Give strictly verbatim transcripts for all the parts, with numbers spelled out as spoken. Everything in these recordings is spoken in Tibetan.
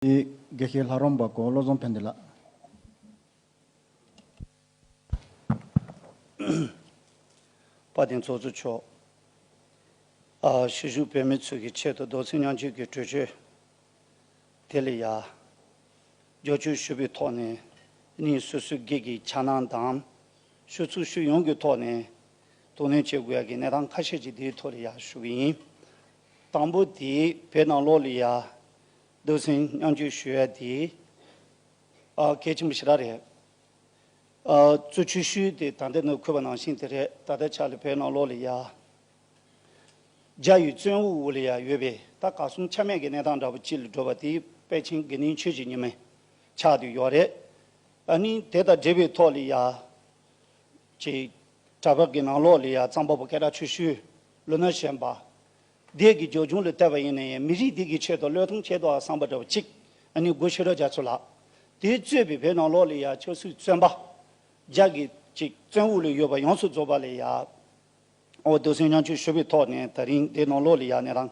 དེ་དགེ་བཤེས་ལྷ་རམས་པ་གོ་བློ་བཟང་ཕན་བདེ་ལགས། དཔལ་ལྡན་ཚོགས་གཙོ་མཆོག་ཨ། གཞིས་བཞུགས་བོད་མི་ཚོ་གི་ཆེད་དུ་རྡོར་སེམས་མཉམ་སྐྱེད་ཀྱི་གྲོས་ཆོད་དེ་ལ་ཡ་རྒྱབ་སྐྱོར་ཞུ་བའི་ཐོག་ནས་ནི་སོ་སོའི་སྒེར་གྱི་འཆར་སྣང་དང་ཞུ་ཚིག་ཞུ་ཡོང་གི་ཐོག་ནས་དོ་སྣང་བྱེད་དགོས་ཡ་གི་གནས་སྟངས་ཁ་ཤས་ཅིག་དེའི་ཐོག་ལ་ཡ་ཞུ་གི་ཡིན། དང་པོ་དེ་བོད་ནང་ལོགས་ལ་ཡ་རྡོར་སེམས་མཉམ་སྐྱེད་ཞུ་ཡ་དེ་ཨ་གལ་ཆེན་པོ་ཞེ་དྲག་རེད། ཨ། གཙོ་ཆེ་ཤོས་དེ་ད་ལྟ་ནས་འཁོད་པ་ནང་བཞིན་དེ་རེད། ད་ལྟ་ཆ་ལ་བོད་ནང་ལོགས་ལ་ཡ་རྒྱ་ཡི་བཙོན་འོག་ལ་ཡ་ཡོད་པའི་ད་གར་སོང་ཆ་མེད་ཀྱི་གནས་སྟངས་འདྲ་པོ་ཅིག་ལ་འགྲོ་བ་དེ་པེ་ཅིང་དགེ་འདུན་ཆོས་ཀྱི་ཉི་མ་ཆགས་བསྡད་ཡོད་རེད། ཨ་ནི་དེ་དང་འབྲེལ་བའི་ཐོག་ལ་ཡ་ཅིག་གྲྭ་པ་གི་ནང་ལོགས་ལ་ཡ་རྩོམ་པ་པོ་སྐད་གྲགས་ཆེ་ཤོས་ལོ་ན་གཞོན་པ་དེ་གི་རྒྱབ་ལྗོངས་ལ་བལྟས་པ་ཡིན་ན་ཡང་མི་རིགས་འདི་གི་ཆེད་དུ་བློས་གཏོང་བྱས་འདུག་བསམ་པ་འདྲ་བོ་ཅིག་ཨ་ནི་སྒོ་ཤེས་རབ་རྒྱ་མཚོ་ལགས་དེ་གཙོས་པའི་བོད་ནང་ལོགས་ལ་ཡ་ཆབ་སྲིད་བཙོན་པ་རྒྱ་གི་ཅིག་བཙོན་འོག་ལ་ཡོད་པ་ཡོངས་སུ་རྫོགས་པ་ལ་ཡ་ཨོ་རྡོར་སེམས་མཉམ་སྐྱེད་ཞུ་བའི་ཐོག་ནས་ད་རིང་དེ་ནང་ལོགས་ལ་ཡ་གནས་སྟངས་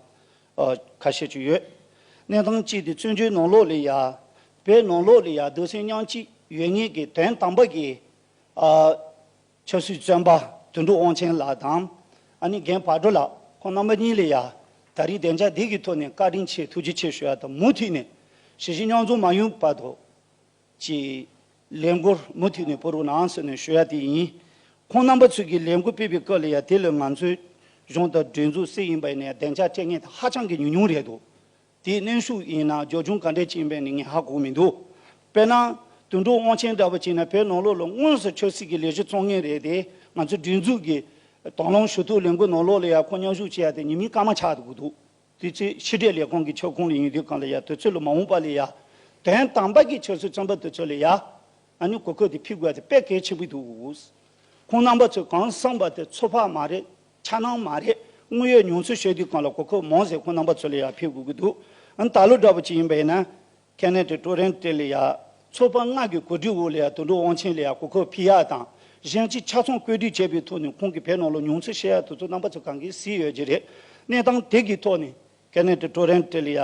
ཨ་ཁ་ཤས་ཅིག་ཡོད། གནས་སྟངས་གཅིག་དེ་བཙན་བྱོལ་ནང་ལོགས་ལ་ཡ་བོད་ནང་ལོགས་ལ་ཡ་རྡོར་སེམས་མཉམ་སྐྱེད་ཡོད་མཁན་གྱི་དོན་དམ་པ་གི་ཨ་ཆབ་སྲིད་བཙོན་པ་དོན་གྲུབ་དབང་ཆེན་ལགས་དང་ཨ་ནི་རྒན་བག་གྲོ་ལགས་ཁོང་རྣམ་པ་གཉིས་ལ་ཡ་ད་རིང་བདེ་འཇགས་འདི་གི་ཐོག་ནས་བཀའ་དྲིན་ཆེ་ཐུགས་རྗེ་ཆེ་ཞུ་ཡ་དང་མུ་མཐུད་ནས་གཞིས་བྱེས་མཉམ་འཛོམས་མ་ཡོང་བར་དུ་ཀྱི་ལས་འགུལ་མུ་མཐུད་ནས་སྤེལ་རོགས་གནང་ཟེར་ནས་ཞུ་ཡ་དེ་ཡིན། ཁོང་རྣམ་པ་ཚོས་ཀྱི་ལས་འགུལ་སྤེལ་བའི་སྐབས་ལ་ཡ་དེ་ལ་ང་ཚོའི་གཞུང་དང་སྒྲིག་འཛུགས་སུ་ཡིན་པ་ཡིན་ན་ཡང་བདེ་འཇགས་སྤྲད་མཁན་དེ་ཧ་ཅང་གི་ཉུང་ཉུང་རེད་འདུག་དེའི་གནོན་ཤུགས་ཡིན་ན་རྒྱབ་ལྗོངས་ག་འདྲས་ཅིག་ཡིན་པ་ནི་ངས་ཧ་གོ་མི་འདུག་དཔེར་ན་དོན་གྲུབ་དབང་ཆེན་འདྲ་པོ་ཅིག་ན་བོད་ནང་ལོགས་ལ་དངོས་སུ་ཆབ་སྲིད་ཀྱི་ལས་གཞི་བརྩམ་མཁན་རེད་དེ། ང་ཚོ་སྒྲིག་འཛུགས་ཀྱི་དང་བླངས་ཞུ་གཏུག་ལས་འགུལ་ནང་ལོགས་ལ་ཡ་ཁོ་མཉམ་ཞུགས་བྱེད་ཡ་དེ་ཉི་མའི་སྐར་མ་ཆགས་འདུག་གི་འདུག་དུས་ཚོད་ཕྱི་འབྲེལ་ལས་ཁུངས་ཀྱི་ཁྱབ་ཁོངས་ལ་ཡིན་དུས་གང་ལ་ཡ་དུས་ཚོད་ལ་མ་འོངས་པ་ལ་ཡ་དོན་དམ་པ་གི་ཆབ་སྲིད་བཙོན་པ་དེ་ཚོ་ལ་ཡ་ཨ་ནི་གོ་སྐབས་དེ་ཕུལ་དགོས་དེ་དཔེ་གལ་ཆེན་པོ་འདུག་ཁོང་རྣམ་པ་ཚོས་གང་བསམ་པ་དེ་ཚོད་དཔག་མ་རེད། འཆར་སྣང་མ་རེད། དངོས་ཡོད་མྱོང་ཚོར་བཤད་དུས་གང་ལ་གོ་སྐབས་མང་ཟེར་ཁོང་རྣམ་པ་ཚོ་ལ་ཡ་ཕུལ་དགོས་ཀྱི་འདུག་ཨ་ནི་ད་ལོ་འདྲ་པོ་ཅིག་ཡིན་པ་ཡིན་ན་ཁེ་ནེ་ཌ་ཊོ་རན་ཊོ་ལ་ཡ་ཚོགས་པ་ལྔ་གི་གོ་སྒྲིག་འོག་ལ་ཡ་དོན་གྲུབ་དབང་ཆེན་ལ་ཡ་གོ་སྐབས་ཕུལ་ཡ་དང་གཞན་ཕྱི་ཆ་ཚང་བཀོད་སྒྲིག་བྱས་པའི་ཐོག་ནས་ཁོང་གིས་བོད་ནང་ལ་མྱོང་ཚོར་བཤད་ཡ་དེ་ཚོ་རྣམ་པ་ཚོ་གང་གིས་གཟིགས་ཡོད་ཀྱི་རེད། གནས་སྟངས་དེ་གི་ཐོག་ནས་ཁེ་ནེ་ཌ་ཊོ་རན་ཊོ་ལ་ཡ་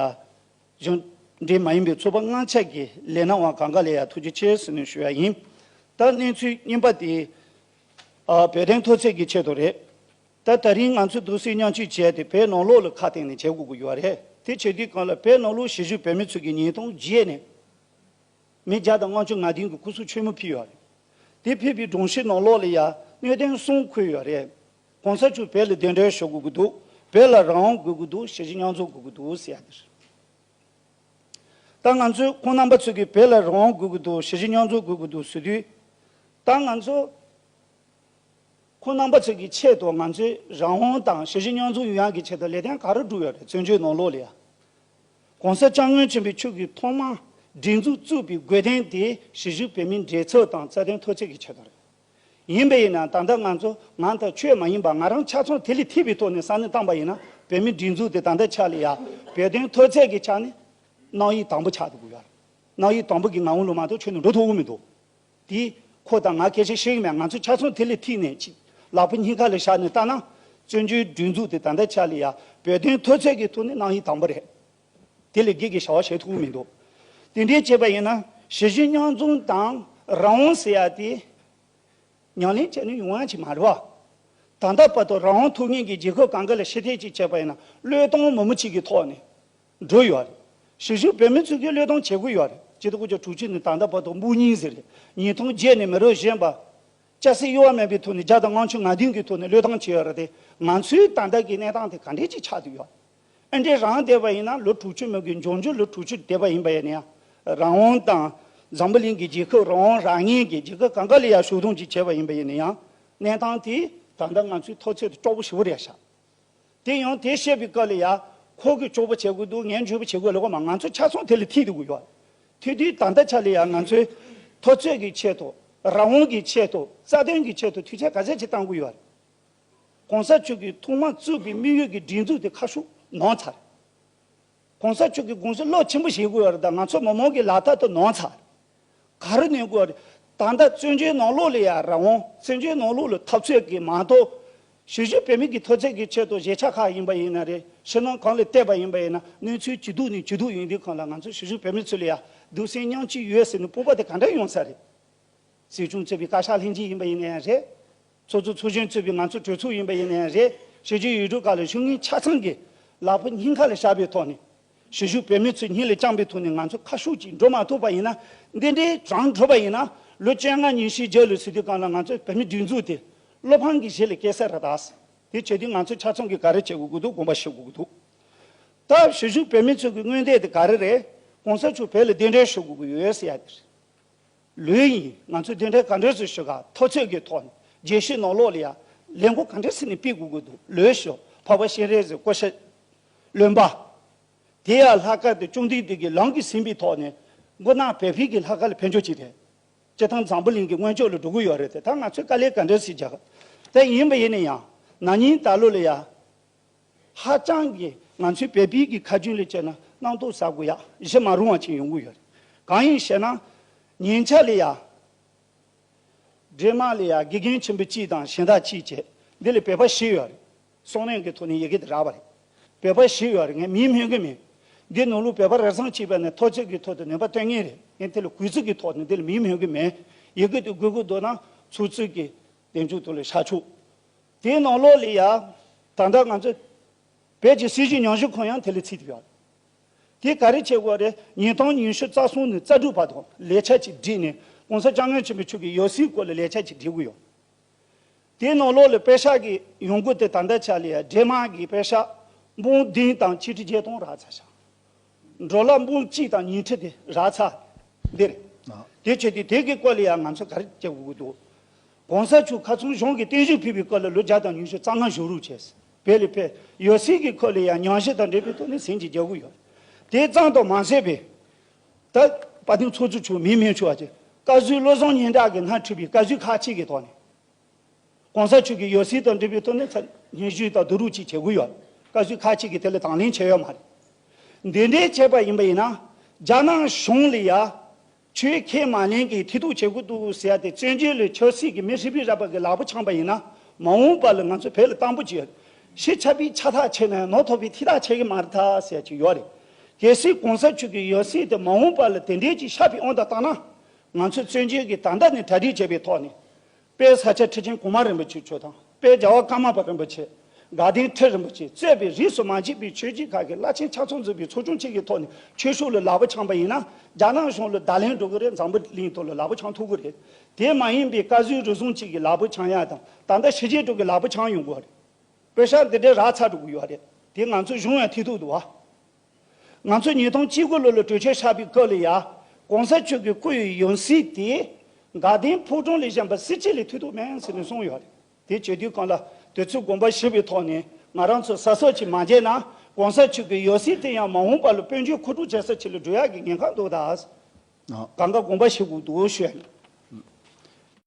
གཞུང་འབྲེལ་མ་ཡིན་པའི་ཚོགས་པ་ལྔ་ཆ་གི་ལས་སྣེ་བ་གང་ག་ལ་ཡ་ཐུགས་རྗེ་ཆེ་ཟེར་ནས་ཞུ་ཡ་ཡིན། ད་གནས་ཚུལ་གཉིས་པ་དེ་ཨ་བོད་དོན་མཐོ་ཚད་ཀྱི་ཆེད་དུ་རེད། ད་ད་རིང་ང་ཚོ་རྡོར་སེམས་མཉམ་སྐྱེད་བྱས་ཏེ་བོད་ནང་ལོགས་ལ་ཁ་གཏད་ནས་བྱེད་དགོས་ཀྱི་ཡོད་རེད། དེ་བྱེད་དུས་གང་ལ་བོད་ནང་ལོགས་གཞིས་བཞུགས་བོད་མི་ཚོ་གིས་ཉིས་སྟོང་བརྒྱད་ནས་མི་བརྒྱ་དང་ལྔ་བཅུ་ང་བདུན་གྱི་སྐུ་སྲོག་མཆོད་མེ་ཕུལ་ཡོད་རེད། དེ་ཕུལ་བའི་སྒྲོམ་གཞི་ནང་ལོགས་ལ་ཡ་གནད་དོན་གསུམ་འཁོད་ཡོད་རེད། གོང་ས་མཆོག་བོད་ལ་གདན་འདྲེན་ཞུ་དགོས་ཀྱི་འདུག་བོད་ལ་རང་དབང་དགོས་ཀྱི་འདུག་གཞིས་བཞུགས་མཉམ་འཛོམས་དགོས་ཀྱི་འདུག་ཟེར་ཡ་དེ་རེད། ད་ང་ཚོས་ཁོང་རྣམ་པ་ཚོ་གིས་བོད་ལ་རང་དབང་དགོས་ཀྱི་འདུག་གཞིས་བཞུགས་མཉམ་འཛོམས་དགོས་ཀྱི་འདུག་ཟེར་དུས། ད་ང་ཚོ་ཁོང་རྣམ་པ་ཚོ་གི་ཆེད་དུ་ང་ཚོས་རང་དབང་དང་གཞིས་བཞུགས་མཉམ་འཛོམས་ཡོང་ཡག་གི་ཆེད་དུ་ལས་དོན་ག་རེ་བསྒྲུབས་ཡོད་རེད། བཙན་བྱོལ་ནང་ལོགས་ལ་ཡ། གོང་ས་སྐྱབས་མགོན་ཆེན་པོ་མཆོག་གིས་ཐོག་མར་སྒྲིག་འཛུགས་བཙུགས་པའི་དགོས་དོན་དེ་གཞིས་བཞུགས་བོད་མིའི་འབྲེལ་ཚོགས་དང་རྩ་དོན་མཐོ་ཚད་ཀྱི་ཆེད་དུ་རེད། ཡིན་པ་ཡིན་ན་ད་ལྟ་ང་ཚོ་ང་དང་ཁྱོད་མ་ཡིན་པ་ང་རང་ཆ་ཚང་དེ་ལས་ཐིག་པའི་ཐོག་ནས་བསམ་བློ་བཏང་པ་ཡིན་ན་བོད་མིའི་སྒྲིག་འཛུགས་དེ་ད་ལྟ་ཆ་ལ་ཡ་བོད་དོན་མཐོ་ཚད་ཀྱི་ཆ་ནས་རྣམ་གཡེང་དང་པོ་ཆགས་འདུག་གི་ཡོད་རེད། རྣམ་གཡེང་དང་པོ་གི་ངང་ལ་མ་གཏོགས་ཁྱོན་ནས་འགྲོ་ཐུབ་ཀྱི་མི་འདུག་དེ་ཁོ་དང་ང་སྐད་ཆ་བཤད་ཀྱི་མེད། ང་ཚོ་ཆ་ཚང་དེ་ལས་ཐིག་ནས་ཅིག་ལག་པ་གཉིས་ཀ་ལ་བཞག་ནས་བལྟ་ན་བཙན་བྱོལ་སྒྲིག་འཛུགས་དེ་ད་ལྟ་ཆ་ལ་ཡ་བོད་དོན་མཐོ་ཚད་ཀྱི་ཐོག་ནས་རྣམ་གཡེང་དང་པོ་རེད། དེ་ལས་སྒེར་གྱི་བྱ་བ་བྱེད་ཐུབ་ཀྱི་མི་འདུག་དེ་འདྲའི་བྱས་པ་ཡིན་ན་གཞིས་བཞུགས་མཉམ་འཛོམས་དང་རང་དབང་ཟེར་ཡ་དེ་ཉམས་ལེན་བྱས་ནས་ཡོང་ཡ་ཅིག་མ་རེད་བ། ད་ལྟ་བར་དུ་རང་དབང་ཐོབ་མཁན་གྱི་རྒྱལ་ཁབ་གང་ག་ལ་ཕྱིར་འཐེན་ཅིག་བྱས་པ་ཡིན་ན་བློས་གཏོང་མི་མང་ཅིག་གི་ཐོག་ནས་འགྲོ་ཡོད་རེད། གཞིས་བཞུགས་བོད་མི་ཚོས་ཀྱི་བློས་གཏོང་བྱེད་དགོས་ཡོད་རེད། སྤྱི་ཟླ་དགུ་བཅུ་དྲུག་ཅུ་ནས་ད་ལྟ་བར་དུ་དཔུང་རྙིང་ཟེར་རེད། ཉིས་སྟོང་བརྒྱད་ནས་མི་རབས་གཞོན་པ་སྐྱ་སེར་གཡོ་བ་མེད་པའི་ཐོག་ནས་བརྒྱ་དང་ལྔ་བཅུ་ང་བདུན་གྱི་ཐོག་ནས་བློས་གཏོང་བྱས་ཡོད་རེད་དེ། ང་ཚོའི་ད་ལྟ་གི་གནས་སྟངས་དེ་ག་འདྲས་ཅིག་ཆགས་བསྡད་ཡོད། ཨ་འདྲས་རང་བསྡད་པ་ཡིན་ན་ལོ་དྲུག་ཅུ་མོ་གི་འབྱུང་འགྱུར་ལོ་དྲུག་ཅུ་བསྡད་པ་ཡིན་པ་ཡིན་ན་ཡང་རང་དབང་དང་འཛམ་བུ་གླིང་གི་རྒྱལ་ཁབ་རང་དབང་རག་མཁན་གྱི་རྒྱལ་ཁབ་གང་ག་ལ་ཡང་ཞུགས་འཐུང་ཅིག་བྱས་པ་ཡིན་པ་ཡིན་ན་ཡང་གནས་སྟངས་དེ་ད་ལྟ་ང་ཚོའི་མཐོ་ཚད་དུ་སྐྱོ་པོ་ཞེ་པོ་རེད་ཤག་དེ་ཡང་དེ་བཤད་པའི་སྐབས་ལ་ཡ་ཁོ་གིས་སྐྱོ་པོ་བྱེད་དགོས་འདུག་ངས་འཇུ་པོ་བྱེད་དགོས་ལོག་མ་ང་ཚོ་ཆ་ཚང་དེ་ལ་ཐིག་འདུག་གི་ཡོད། དེ་དུས་ད་ལྟ་ཆ་ལ་ཡ་ང་ཚོའི་མཐོ་ཚད་ཀྱི་ཆེད་དུ་རང་དབང་གི་ཆེད་དུ་རྩ་དོན་གྱི་ཆེད་དུ་དུས་ཚོད་ག་ཚད་ཅིག་བཏང་དགོས་ཡོད་རེད། གོང་ས་མཆོག་གིས་ཐོག་མར་བཙུགས་པའི་དམིགས་ཡུལ་གྱི་སྒྲིག་འཛུགས་དེ་ཁ་ཤུགས་ནོར་ཚར། གོང་ས་མཆོག་གི་དགོངས་གཞི་རླབས་ཆེན་པོ་བཞེས་དགོས་ཡོད་རེད། ད་ང་ཚོ་མི་མང་གི་ལག་ཐོག་ཏུ་ནོར་ཚར། ག་རེ་ནོར་དགོས་རེད། ད་ལྟ་བཙན་བྱོལ་ནང་ལོགས་ལ་ཡ་རང་དབང་བཙན་བྱོལ་ནང་ལོགས་ལ་འཐབ་རྩོད་ཀྱི་མ་གཏོགས་ གཞིས་བཞུགས་བོད་མི་གི་མཐོ་ཚད་ཀྱི་ཆེད་དུ་གཞིས་ཆགས་ཁག་ཡིན་པ་ཡིན་ན་རེད། ཕྱི་ནང་གང་ལ་བལྟས་པ་ཡིན་པ་ཡིན་ན་གནས་ཚུལ་ཇེ་སྡུག་ནས་ཇེ་སྡུག་ཡིན་དུས་གང་ལ་ང་ཚོ་གཞིས་བཞུགས་བོད་མི་ཚོ་ལ་ཡ་གདུག་སེམས་མཉམ་སྐྱེད་ཡོད་ཟེར་ནས་སྤོབས་པ་དེ་ག་འདྲ་ཡོང་ས་རེད། སྲིད་སྐྱོང་གཙོས་པའི་བཀའ་ཤག་ལྷན་རྒྱས་ཡིན་པ་ཡིན་ན་ཡང་རེད། ཚོགས་གཙོ་ཚོགས་གཞོན་གཙོས་པའི་ང་ཚོ་གྲོས་ཚོགས་ཡིན་པ་ཡིན་ན་ཡང་རེད། གཞིས་བྱེས་ཡུལ་གྲུ་ཁག་ལ་བཞུགས་མཁན་ཆ་ཚང་གིས་ལག་པ་སྙིང་ཁ་ལ་བཞག་པའི་ཐོག་ནས། གཞིས་བཞུགས་བོད་མི་ཚོས་སྙིང་ལ་བཅངས་པའི་ཐོག་ནས་ང་ཚོ་ཁ་ཕྱོགས་གཅིག་འགྲོ་མ་ཐུབ་པ་ཡིན་ན། འདི་འདྲའི་གྲངས་འགྲོ་བ་ཡིན་ན་ལོ་བཅོ་ལྔ་ཉི་ཤུའི་རྗེས་ལ་ཟེར་དུས་གང་ལ་ང་ཚོའི་བོད་མི་སྒྲིག་འཛུགས་དེ་བློ་ཕམ་གྱི་གཞི་ལ་སྐྱེ་ས་རེད་ད། དེ་བྱེད་དུས་ང་ཚོ་ཆ་ཚང་གིས་ག་རེ་བྱེད་དགོས་ཀྱི་འདུག་དགོངས་པ་བཞེས་དགོས་ཀྱི་འདུག་ད་གཞིས་བཞུགས་བོད་མི་ཚོ་གི་མངོན་འདོད་དེ་ག་རེ་རེད། གོང་ས་མཆོག་བོད་ལ་གདན་འདྲེན་ཞུ་དགོས་ཀྱི་ཡོད་ཟེར་ཡ་དེ་རེད། ལོས་ཡིན། ང་ཚོས་གདན་འདྲེན་ག་འདྲས་སེ་ཞུ་ག་མཐོ་ཚད་ཀྱི་ཐོག་ནས་རྒྱལ་སྤྱིའི་ནང་ལོགས་ལ་ཡ་ལས་འགུལ་ག་འདྲས་སེ་ནས་སྤེལ་དགོས་ཀྱི་འདུག་ལོས་ཞུ། འཕགས་པ་སྤྱན་རས་གཟིགས་སྐུ་ཞབས་བློན་པ། དེ་ཡང་ལྷག་དཀར་དེ་བཅོམ་ལྡན་འདས་ཀྱིས་ལམ་གྱིས་ཟིན་པའི་ཐོག་ནས་མགོ་ནག་བོད་པའི་གི་ལྷག་དཀར་ལ་ཕན་ཕྱོགས་ཅིག་རེད། སྤྱིར་བཏང་འཛམ་བུ་གླིང་གི་དངོས་ཕྱོགས་ལ་འགྲོ་གི་ཡོད་རེད་དེ། ད་ང་ཚོས་དཀའ་ལས་ག་འདྲས་སེ་རྒྱག་དེ་ཡིན་པ་ཡིན་ན་ཡང་ན་ནིང་ད་ལོ་ལ་ཡ། ཧ་ཅང་གི་ང་ཚོའི་བོད་པའི་གི་ཁ་རྒྱུན་ལ་བྱས་ན་རྣམ་རྟོག་ཟ་དགོས་ཡ་གཞི་མ་རུང་བ་ཅིག་ཡོང་གི་ཡོད་རེད། གང་ཡིན་ཞེ་ན། ཉེ་ཆར་ལ་ཡ། འདན་མ་ལ་ཡ་དགེ་རྒན་ཆེན་པོ་གཅིག་དང་གཞན་དག་གཅིག་བྱས་འདི་ལ་བོད་པ་བཞི་ཡོད་རེད། གསུང་རིམ་གྱི་ཐོག་ནས་ཡི་གེ་དེ་རག་པ་རེད། བོད་པ་བཞི་ཡོད་རེད། ངས་མིང་སྨོས་ཀྱི་མེད། འདི་ནང་ལོགས་བོད་པ་རེ་ཟུང་གཅིག་པ་ནས་མཐོ་ཚད་ཀྱི་ཐོག་ཏུ་ནུས་པ་བཏོན་མཁན་རེད། ངས་དེ་ལ་གུས་བརྩི་གི་ཐོག་ནས་འདི་ལ་མིང་སྨོས་ཀྱི་མེད། ཡི་གེ་དེ་དགོས་ཀྱི་འདུག་ན་ཚོགས་གཙོ་གི་གདན་ཚོགས་ཐོག་ལ་ཤར་ཆོག་དེའི་ནང་ལོགས་ལ་ཡ། ད་ལྟ་ང་ཚོ་བོད་ཀྱི་སྲིད་བྱུས་ཉམས་ཞིབ་ཁང་ཡང་དེ་ལ་ཚུད་ཡོད། དེ་ག་རེ་བྱེད་དགོས་རེད། ཉིས་སྟོང་ཉི་ཤུ་རྩ་གསུམ་ནས་རྩ་དྲུག་བར་དུ་ལས་འཆར་ཅིག་བསྒྲིགས་ནས་༸གོང་ས་༸སྐྱབས་མགོན་ཆེན་པོ་མཆོག་གི་ཡང་སྲིད་སྐོར་ལ་ལས་འཆར་ཅིག་བསྒྲིགས་ཀྱི་ཡོད། དེའི་ནང་ལོགས་ལ་པད་ཤག་གི་ཡོང་སྒོ་དེ་ད་ལྟ་ཆ་ལ་ཡ་འདན་མ་གི་པད་ཤག་འབུམ་བདུན་དང་ཆིག་ཁྲི་བརྒྱད་སྟོང་རག་ཚར་ཤག་འགྲོ་ལ་འབུམ་གཅིག་དང་ཉིས་ཁྲི་དེ་རག་ཚར། འདིར། དེ་བྱས་ཏེ་དེ་གི་སྐོར་ལ་ཡང་ང་ཚོ་ག་རེ་བྱེད་དགོས་ཀྱི་འདུག་གོང་ས་མཆོག་ཁ་ཚང་གཞུང་གིས་བརྟན་བཞུགས་ཕུལ་བའི་སྐོར་ལ་ལོ་བརྒྱ་དང་ཉི་ཤུ་རྩ་ལྔ་བཞུགས་རོགས་བྱས། བོད་ལ་ཕེབས། ཡང་སྲིད་ཀྱི་སྐོར་ལ་ཡང་ཉམས་ཞིབ་དང་འབྲེལ་བའི་ཐོག་ནས་ཟིན་གྱིས་རྒྱག་གི་ཡོད། དེ་ཙམ་དུ་མ་ཟད་པའི། ད་དཔལ་ལྡན་ཚོགས་གཙོ་མཆོག་མིང་སྨོས་ཆོག་པ་ཅིག་བཀའ་ཟུར་བློ་བཟང་སྙན་གྲགས་ཀྱིས་སྣེ་ཁྲིད་པའི་བཀའ་ཟུར་ཁག་ཅིག་གི་ཐོག་ནས། གོང་ས་མཆོག་གི་ཡང་སྲིད་དང་འབྲེལ་བའི་ཐོག་ནས་ཚ་སྙན་ཞུ་དང་བསྡུ་རུབ་ཅིག་བྱེད་དགོས་ཡོད། བཀའ་ཟུར་ཁག་ཅིག་གིས་དེ་ལ་དང་ལེན་བྱས་ཡོད་མ་རེད། འདི་འདྲའི་བྱས་པ་ཡིན་པ་ཡིན་ན། རྒྱ་ནག་གཞུང་ལ་ཡ། ཆོས་ཁས་མ་ལེན་གྱི་མཐུན་གཏུག་བྱེད་དགོས་འདུག་ཟེར་ཡ་དེ་བཙན་བྱོལ་ལ་ཆབ་སྲིད་ཀྱི་མི་ཧྲིལ་པོའི་ར་བ་གི་ལག་པ་འཆང་པ་ཡིན་ན། མ་འོངས་པ་ལ་ང་ཚོ་བོད་ལ་བཏང་པོ་བྱེད། ཕྱི་ཆབ་པའི་ཕྱག་ཐག་ཆད་ན་ནོར་ཐོག་པའི་ཐིག་ཐག་ཆད་ཀྱི་མ་རེད་ད་ཟེར་ཡ་ཅིག་ཡོད་རེད། གལ་སྲིད་གོང་ས་མཆོག་གི་ཡང་སྲིད་དེ་མ་འོངས་པ་ལ་དེ་འདྲའི་ཅིག་ཤར་བའི་དབང་དུ་བཏང་ན། ང་ཚོ་བཙན་བྱོལ་གྱི་ད་ལྟ་ནས་གྲ་སྒྲིག་བྱས་པའི་ཐོག་ནས། དཔལ་ས་སྐྱ་ཁྲི་ཆེན་གོང་མ་རིན་པོ་ཆེ་མཆོག་དང་དཔལ་རྒྱལ་བ་ཀརྨ་པ་རིན་པོ་ཆེ། དགའ་ལྡན་ཁྲི་རིན་པོ་ཆེ་གཙོས་པའི་རིས་སུ་མ་ཆད་པའི་ཆོས་བརྒྱུད་ཁག་གི་བླ་ཆེན་ཆ་ཚང་འཛོམས་པའི་ཚོགས་ཆུང་གཅིག་གི་ཐོག་ནས་ཆོས་ཕྱོགས་ལ་ལག་པ་འཆང་པ་ཡིན་ན། རྒྱ་ནག་གཞུང་ལ་བརྡ་ལན་འགྲོ་གི་རེད། འཛམ་བུ་གླིང་ཐོག་ལ་ལག་པ་འཆང་ཐུབ་ཀྱི་རེད། དེ་མ་ཡིན་པའི་བཀའ་ཟུར་རེ་ཟུང་གཅིག་གིས་ལག་པ་འཆང་ཡ་དང་ད་ལྟ་ཕྱི་རྒྱལ་ཕྱོགས་ཀྱི་ལག་པ་འཆང་ཡོང་གི་རེད། པད་ཤག་འདི་འདྲའི་རག་ཚར་འགྲོ་གི་ཡོད་རེད། དེ་ང་ཚོ་གཞུང་ཡང་མཐུན་གཏུག་འདུག་བ། ང་ཚོ་ཉིས་སྟོང་བཅུ་དགུ་ལོ་ལ་གྲོས་ཆོད་བཞག་པའི་སྐབས་ལ་ཡ། གོང་ས་མཆོག་གི་སྐུ་ཡི་ཡང་སྲིད་དེ། དགའ་ལྡན་ཕོ་བྲང་ལས་གཞན་པ་སྲིད་སྤྱི་ལ་མཐུན་གཏུག་མིན་ཟེར་ནས་གསུངས་ཡོད་རེད། དེ་བྱེད་དུས་གང་ལ་དུས་ཚོད་དགོངས་པ་བཞེས་པའི་ཐོག་ནས་ང་རང་ཚོ་གཟབ་གཟབ་ཅིག་མ་བྱས་ན། གོང་ས་མཆོག་གི་ཡང་སྲིད་དེ་ཡང་མ་འོངས་པ་ལ་དཔལ་འབྱོར་མཁོ་སྒྲུབ་བྱེད་ས་ཅིག་ལ་འགྲོ་ཡག་གི་ཉེན་ཁ་འདུག་ད། གང་ག་དགོངས་པ་བཞེས་དགོས་འདུག་ཞུ་ཡ་ཡིན།